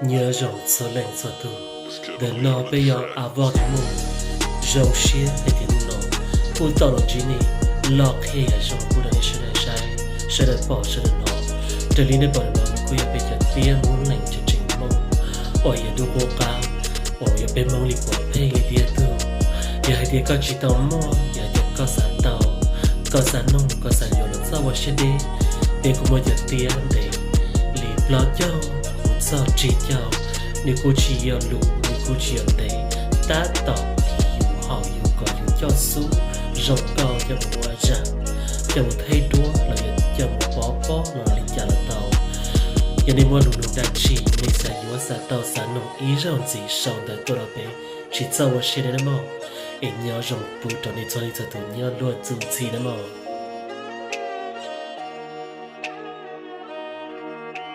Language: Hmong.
Nyob zoo txhua leej txhua tus, ntawm no peb yog A Voj Mus. Zoo siab hais tias hnub no kuj tau los ntsib nej, los qhia yam zoo kuj rau nej sawv daws saib, sawv daws pom sawv daws hnov. Raws li nej pom no kuj yog peb cov tiab Hmoob neej tseem tseem Hmoob uas yog dub qub qab, uas yog peb Hmoob li puav pheej li tiag tug. Yog hais tias koj tsis tau muaj, yog hais tias koj xav tau, koj xav nug, koj xav yuav los txhob ua siab deb. Peb kuj muaj cov tiab ntev li plaub caug mus txog tsib caug, nws kuj tsis yog luv, nws kuj tsis yog ntev, tab tom yus haum yus kom yus coj xub zoo nkauj coj mus ua zaj, coj mus thaij duab los yog coj mus pov pob los li cas los tau. Yog nej muaj lus nug dab tsi, nej xav yuav xav tau xav nug ib zaug ntxiv sau ntawv tuaj rau peb, tsis txhob ua siab deb nawb mog. Es nyob zoo pub rau nej txhua leej txhua tus nyob luaj txuj ntxhi nawb mog.